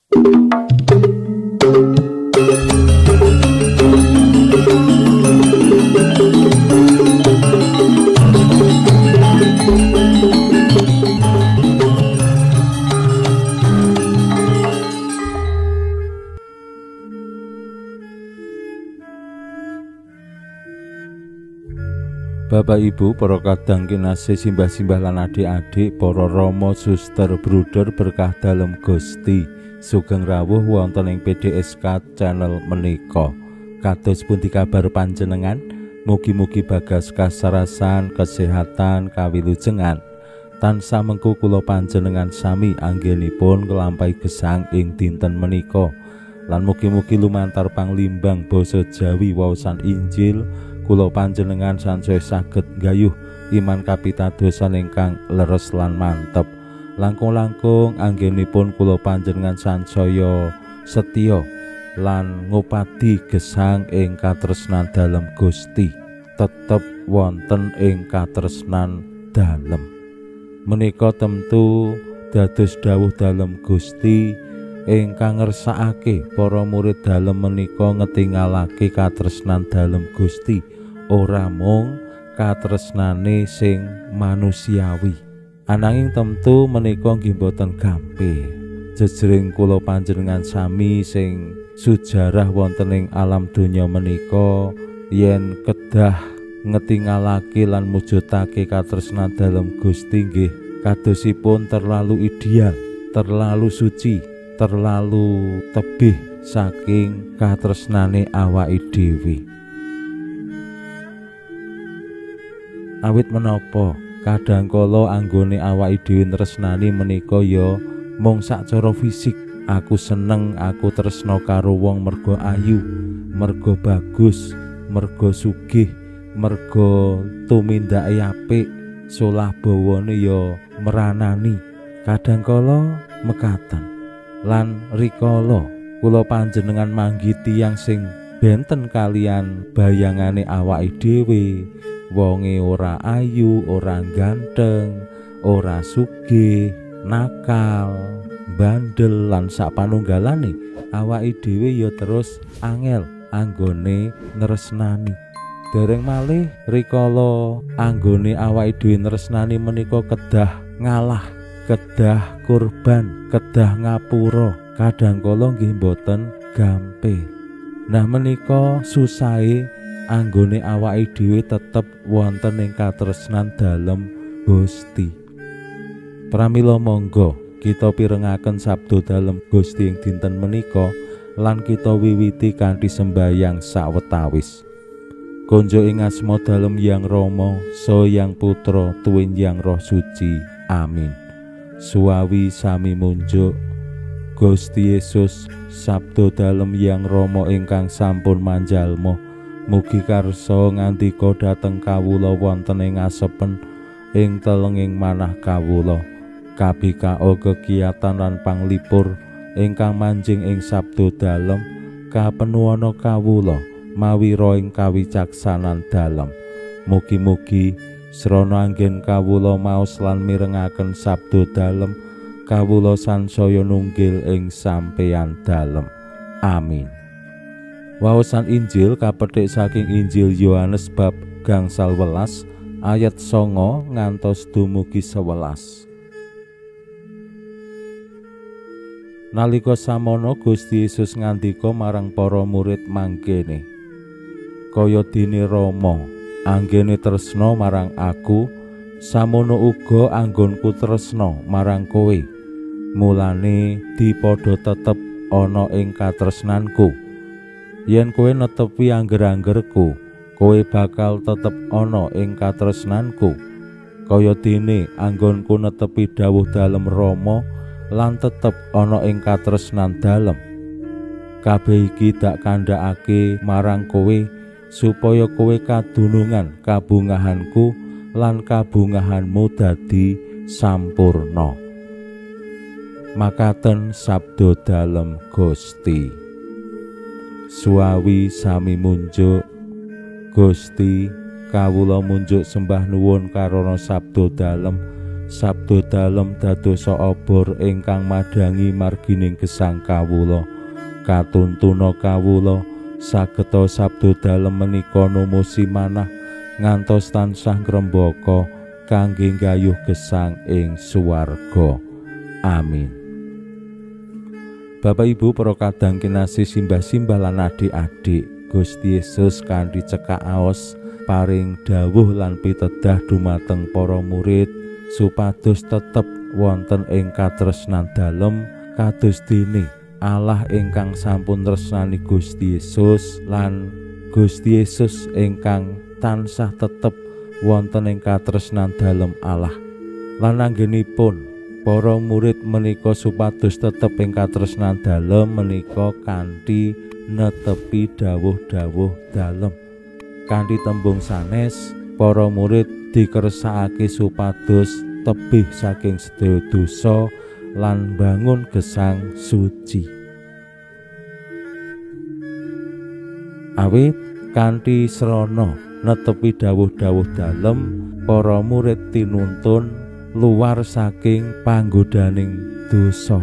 Bapak Ibu, para kadang kinasih, simbah-simbah lan adik-adik, para rama, suster, bruder berkah dalem Gusti, sugeng rawuh wonten ing PDSK channel menika. Kados pundi kabar panjenengan? Mugi-mugi bagas kasarasan, kesehatan, kawilujengan. Tansah mengku kula panjenengan sami anggenipun nglampahi gesang ing dinten menika. Lan mugi-mugi lumantar panglimbang basa Jawi waosan Injil kula panjenengan sansaya saged nggayuh iman kapitadosan ingkang leres lan mantep. Langkung-langkung anggenipun kula panjenengan sansaya setya lan ngupadi gesang ing katresnan dalem Gusti, tetep wonten ing katresnan dalem. Menika tentu dados dawuh dalem Gusti ingkang ngersakake para murid dalem menika ngetingalake katresnan dalem Gusti, ora mung katresnane sing manusiawi. Ananging tentu menika nggih boten gampil. Jejering kula panjenengan sami sing sujarah wonten ing alam donya menika yen kedah ngetingalake lan mujudake katresnan dalem Gusti nggih kadosipun terlalu ideal, terlalu suci, terlalu tebih saking katresnane awake dhewe. Awit menapa kadangkala anggone awake dhewe tresnani menika ya mung sacara fisik. Aku seneng, aku tresna karo wong mergo ayu, mergo bagus, mergo sugih, mergo tumindake apik, solah bawane ya meranani. Kadangkala mekaten. Lan rikala kula panjenengan manggi tiyang sing benten kalian bayangane awake dhewe, wonge ora ayu, ora ganteng, ora sugih, nakal, bandel lan sapanunggalane, awake dhewe ya terus angel anggone nresnani. Dereng malih rikala anggone awake dhewe nresnani menika kedah ngalah, kedah kurban, kedah ngapura, kadangkala nggih mboten gampil. Nah menika susahe anggone awake dhewe tetep wonten ing katresnan dalem Gusti. Pramila monggo kita pirengaken sabda dalem Gusti ing dinten menika lan kita wiwiti kanthi sembayang sawetawis. Konjo ing asma dalem Yang Rama, Saha Yang Putra, tuwin Yang Roh Suci. Amin. Suwawi sami munjuk Gusti Yesus, sabda dalem Yang Rama ingkang sampun manjalma, mugi karsa ngandika dhateng kawula wonten ing asepen ing telenging manah kawula. Kabikao kegiatan lan panglipur ingkang manjing ing sabda dalem kapenuwana kawula mawi roh ing kawicaksanan dalem. Mugi-mugi srana anggen kawula maos lan mirengaken sabda dalem, kawula sansaya nunggil ing sampeyan dalem. Amin. Waosan Injil kapethik saking Injil Yohanes bab 18 ayat 9 ngantos dumugi 11. Nalika samono Gusti Yesus ngandika marang para murid mangkene, kaya dene Rama anggene tresna marang aku, samono uga anggonku tresna marang kowe. Mulane dipadha tetep ana ing katresnanku. Yen kowe netepi angger-anggerku, kowe bakal tetep ana ing katresnanku. Kaya dene anggonku netepi dawuh dalem Rama lan tetep ana ing katresnan dalem. Kabeh iki dak kandhakake marang kowe supaya kowe kadunungan kabungahanku lan kabungahanmu dadi sampurna. Makaten sabda dalem Gusti. Suwawi sami munjuk Gusti, kawula munjuk sembah nuwun karana sabda dalem Sabda dalem dadosa obor ingkang madhangi margining gesang kawula. Katuntuna kawula sageta sabda dalem menika numusi manah ngantos tansah ngrembaka kangge nggayuh gesang ing swarga. Amin. Bapak Ibu para kadang kinasih, simbah-simbah lan adik-adik, Gusti Yesus kanthi cekak aos paring dawuh lan pitedah dumateng para murid supados tetep wonten ing katresnan dalem kados dene Allah ingkang sampun tresnani Gusti Yesus lan Gusti Yesus ingkang tansah tetep wonten ing katresnan dalem Allah. Lan anggenipun para murid menika supados tetep ing katresnan dalem menika kanthi netepi dawuh-dawuh dalem. Kanthi tembung sanes, para murid dikersakake supados tebih saking sedaya dosa lan bangun gesang suci. Awit kanthi srana netepi dawuh-dawuh dalem, para murid tinuntun luar saking panggodaning dosa.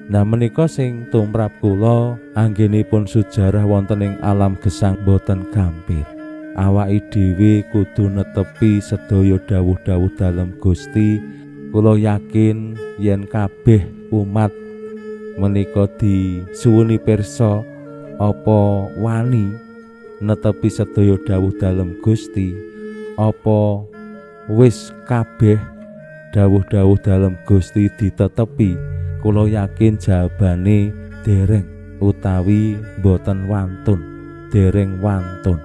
Nah menika sing tumrap kula anggenipun sejarah wonten ing alam gesang boten gampil. Awake dhewe kudu netepi sedaya dawuh-dawuh dalem Gusti. Kula yakin yen kabeh umat menika disuwuni pirsa apa wani netepi sedaya dawuh dalem Gusti, apa wis kabeh dawuh-dawuh dalem Gusti ditetepi. Kula yakin jawabane dereng utawi boten wantun, dereng wantun.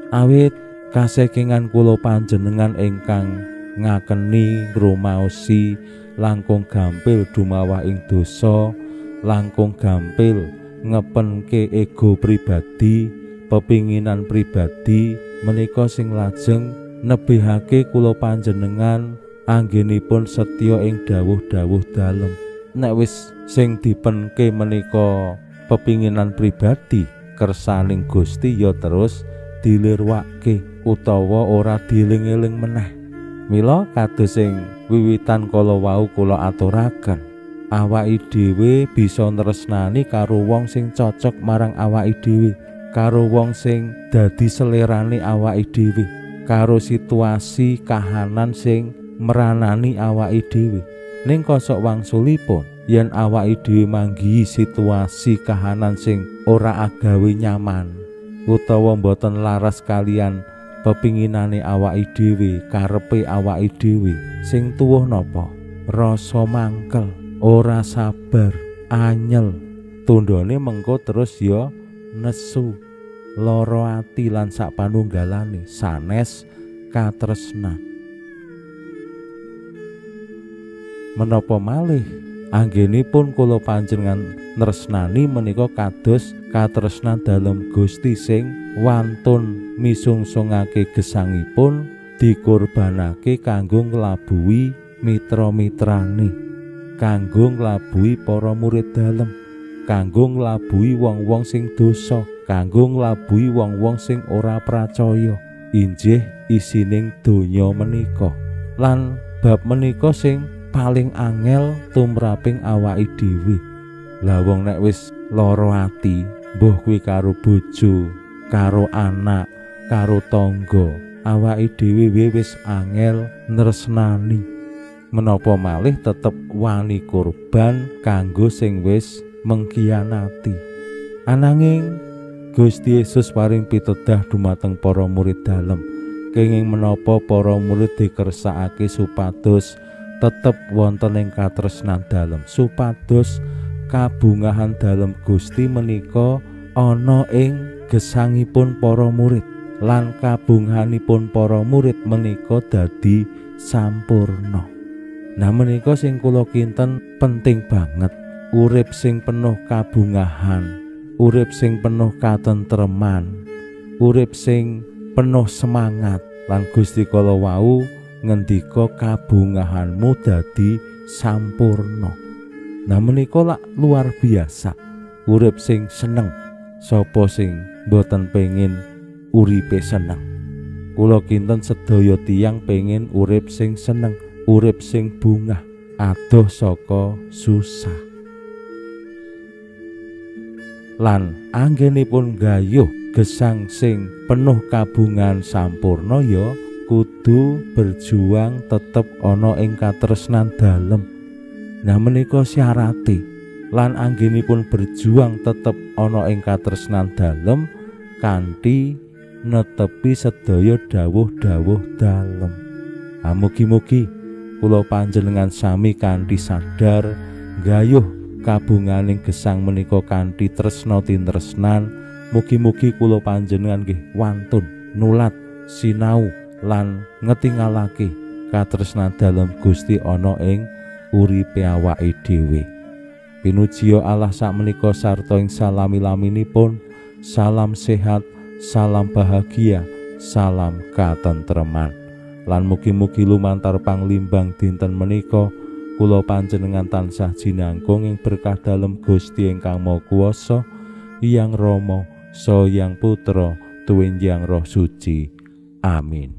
Awit kasekingan kula panjenengan ingkang ngakeni ngrumaosi langkung gampil dumawah ing dosa, langkung gampil ngepenke ego pribadi, pepinginan pribadi menika sing lajeng nebihake kula panjenengan anggenipun setya ing dawuh-dawuh dalem. Nek wis sing dipenke menika pepinginan pribadi, kersaning Gusti ya terus dilirwake utawa ora dieling-eling meneh. Mila kados sing wiwitan kala wau kula aturaken, awake dhewe bisa nresnani karo wong sing cocok marang awake dhewe, karo wong sing dadi selerane awake dhewe, karo situasi kahanan sing meranani awake dhewe. Ning kosok wangsulipun yen awake dhewe manggihi situasi kahanan sing ora agawe nyaman utawa mboten laras kalian pepinginane awake dhewe, karepe awake dhewe, sing tuwuh napa? Rasa mangkel, ora sabar, anyel. Tundhone mengko terus ya nesu, lara ati lan sak panunggalane sanes katresnan. Menapa malih anggenipun kula panjenengan nresnani menika kados katresnan dalem Gusti sing wantun misungsungake gesangipun dikorbanake kanggo nglabuhi mitra-mitrane, kanggo nglabuhi para murid dalem, kanggo nglabuhi wong-wong sing dosa, kanggo nglabuhi wong-wong sing ora pracaya. Injih isining donya menika. Lan bab menika sing paling angel tumraping awake dhewe. Lah wong nek wis lara ati, mbuh kuwi karo bojo, karo anak, karo tangga, awake dhewe wis angel nresnani. Menapa malih tetep wani korban kanggo sing wis mengkhianati. Ananging Gusti Yesus paring pitedah dumateng para murid dalem, kenging menapa para murid dikersakake supados tetep wonten ing katresnan dalem, supados kabungahan dalem Gusti menika ana ing gesangipun para murid lan kabungahanipun para murid menika dadi sampurna. Nah menika sing kula kinten penting banget, urip sing penuh kabungahan, urip sing penuh katentreman, urip sing penuh semangat. Lan Gusti kala wau ngendika kabungahanmu dadi sampurna. Nah menika lak luar biasa, urip sing seneng. Sapa sing mboten pengin uripe seneng? Kula kinten sedaya tiyang pengin urip sing seneng, urip sing bungah adoh saka susah. Lan anggenipun gayuh gesang sing penuh kabungan sampurna ya kudu berjuang tetep ana ing katresnan dalem. Nah menika syarate. Lan anggenipun berjuang tetep ana ing katresnan dalem kanthi netepi sedaya dawuh-dawuh dalem. Ah, mugi-mugi kula panjenengan sami kanthi sadar gayuh kabunganing gesang menika kanthi tresna tinresnan. Mugi-mugi kula panjenengan nggih wantun nulat sinau lan ngetingalake katresnan dalem Gusti ana ing uripe awake dhewe. Pinujiya Allah sakmenika sarta ing salami-laminipun. Salam sehat, salam bahagia, salam katentreman. Lan mugi-mugi lumantar panglimbang dinten menika kula panjenengan tansah jinangkung ing berkah dalem Gusti ingkang Maha Kuwasa, Hyang Rama, Saha Hyang Putra, tuwin Hyang Roh Suci. Amin.